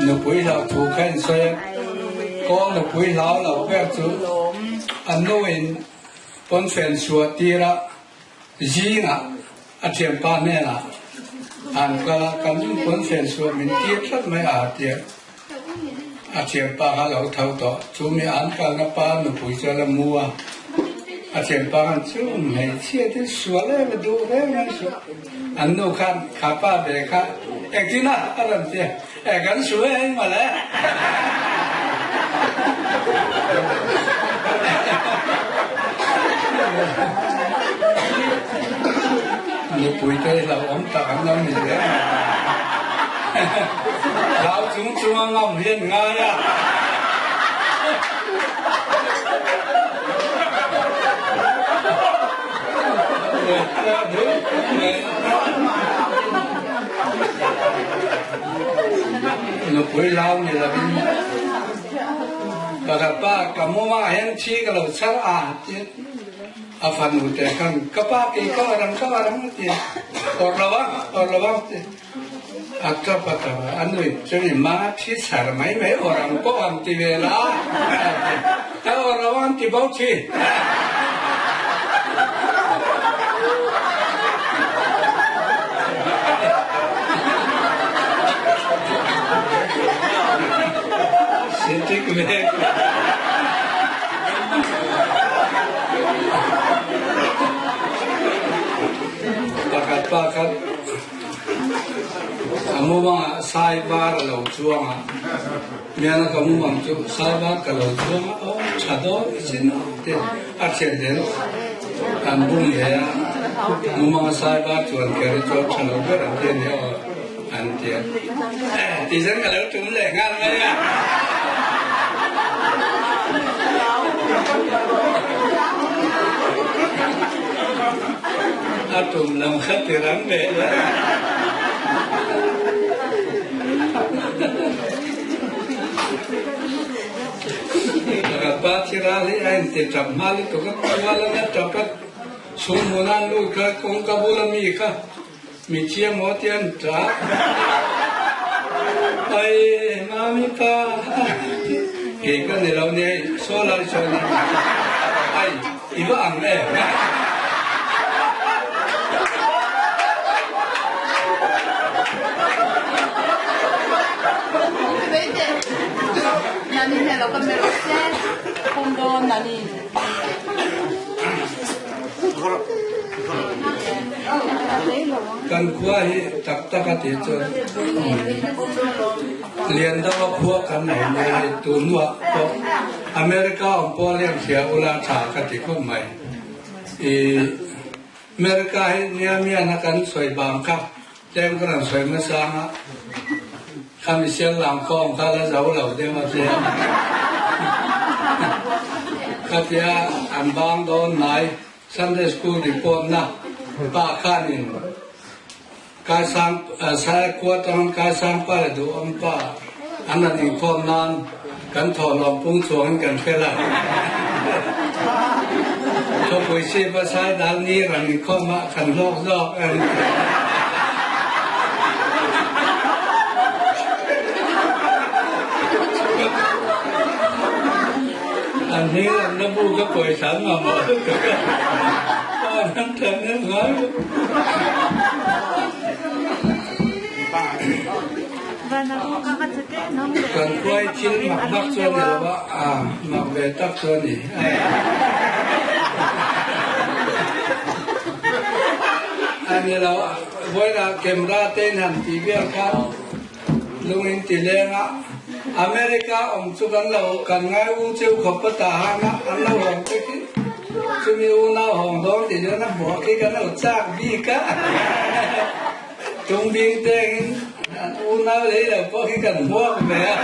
Nupui hlauh thu kha in sawi a, Kawl nupui hlau lo ber chu a nuin pawnfen suah tir a, zingah a thianpa hnenah an kal a, kan pawnfen suah min tir tlat mai a tia a thianpa kha a lo tho tawh. Chumi an kalna pa nupui chu a la mu a, a thianpa khan chu hmeichhia te sual em a duh reng reng suh. An nu khan kha pa ve kha engtin a a rawn ti a, e kan su e hei mawle. Nupui te hi hlauhawm tak an lo ni zel mai. Hlau chung chunga ngam hi an ngai a. Nupui lau ni lovin pakhat pa ka muma hian thi ka lo chhar a ti a fanu te khan ka pa kei ka arang ka arang a ti awrh lo ang awrh lo ang ti a tap a tap a a nui chumi ma thi chhar mai mai awrh ang pawh ang ti ve la ka awrh lo ang ti bo thi. Pakhat pakhat a mumangah sai var a lo chuang a, Miana ka mumang chu sai var ka lo chuang a, aw tha dawn i chin a ti a thian den an bum ve a, mumanga sai var chuan kher hi chuan tha lo ber an ti a ni aw an ti a, tichuan ka lo tum leh nghal mai a. A tum lam kha ti rang ve la. Ka pa thi ral hi a inti tap hma lutuk a, tual a na tap a, chhung hmun a an lut kha kawngka bula mi kha mi chiah maw tia an tap. Ai mami pa kei ka ni lo nia saw lai chuan ai i va ang em. Kan khua hi tak tak a tih chuan lian deuh a khua kan nei nia hei tun hnuah pawh America awm pawh lian hria ula tha ka ti khawp mai. Ih America hi nia mian a kan sawi bang kha tlem ka rawn sawi hmasa ang a, kha misial lang khawm kha la zo lo deuh a tlem khatia an bang dawn hnai Sunday School report na pa khanin Kaisang Saikua tangin Kaisang pa leh Duhawm pa an rawn inkhawm nan kan thawhlawm pung chuangin kan hre lo. Khawpui Sipa Saidal ni rawn inkhawm ah kan hlawk zawk a ni. An hming lamna bu ka pawisa an mamawh lutuk a, phone an that nep ngai bawk. Kan khuai thil mak vak chu a ni lo va, a mak ve tak chu a ni. A ni lo, vawiinah camera te in han tih vel khan lung in ti leng a, America awm chu kan lo kan ngai u cheu khawp a tah han a, an lo hawng te khi chumi unau hawng dawn tih chuan a hmuh khi kan lo chak bik a, tung bing tengin an unau lei lo pawh khi kan hmuak ve a.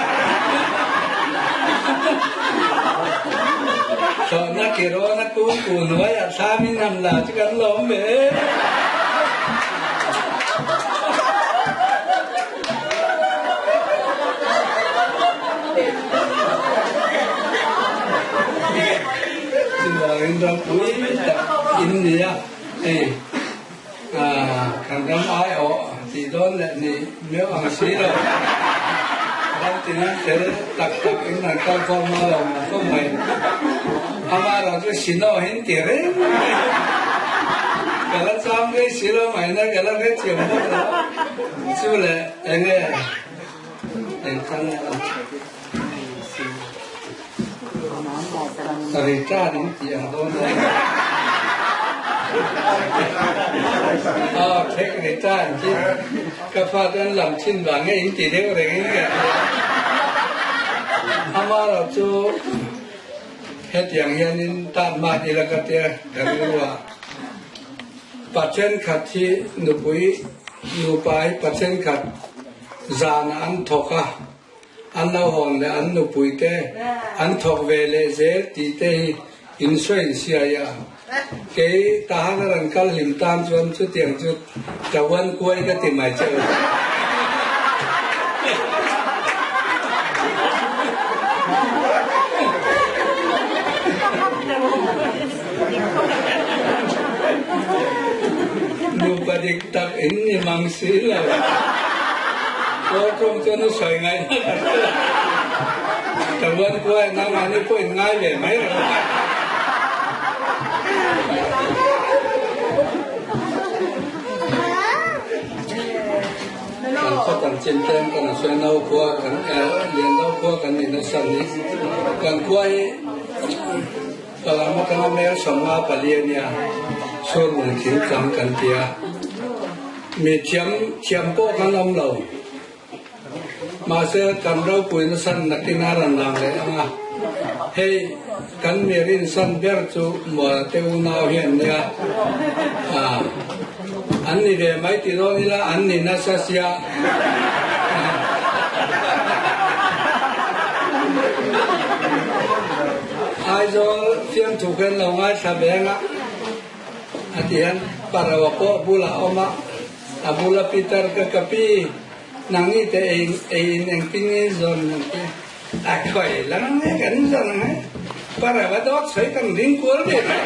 Thlawhna ki rawn a kung ku hnuaiah thlam in han la chu kan lawm ve e. Chuvangin ropui tak in ni a, hei kan ram aiawh tih dawn leh ni meuh ang si lo. Ram. tin an tel tak tak in an kal khawm a lo ang khawp mai. Amaherawhchu Sino hi an ti reng mai. Ka la chang rei si lo mai na ka la hrethiam bawk lo. Chu le enge eng kha nge a? Retard in tih ang dawn a. Aw take retard khi ka fate an lam thin vang nge in ti deuh reng in ka hria. Amaherawh chu hetiang hianin tan hman ila ka tia ka rilru a. Pa thenkhat hi nupui nupa hi pa thenkhat zanah an thawk a. An lo hawn leh an nupui te an thawk ve leh zel tih te hi in sawi in siai a. Kei tahan a rawn kal hlim tan chuan chutiang chu ṭauan kuai ka ti mai che u. Nupa dik tak in ni mang si lo. Kawl ṭawng chuan a sawi ngaih na ka hre lo. Ka vuan kuai nangmahni pawh in ngai ve mai rawh. Kan khaw tam chin tlem kan a sawi no khua kan lian deuh khua kan ni nasa ni. Kan khua hi Falam atanga mel 54 a nia, Chhunlung thing tlang kan ti a, mi thiam thiam pawh kan awm lo. Mahse, kan ropui nasan nakin a rawn lang leh ang a, hei kan mi rinsan ber chu Mual te unau hi an nia, ah an ni ve mai ti dawn ila an ni nasa sia. Aizawl fiamthu khan lo ngaithla ve ang a, a ti hian Parawa pawh bulah a awm a, a bula Peter ka ka pi, nangni te ei ei in engtin nge zawn ang ti, a khawi lang nge kan zawn ang e, Parawa dawt sawi kan ring kual ve mai.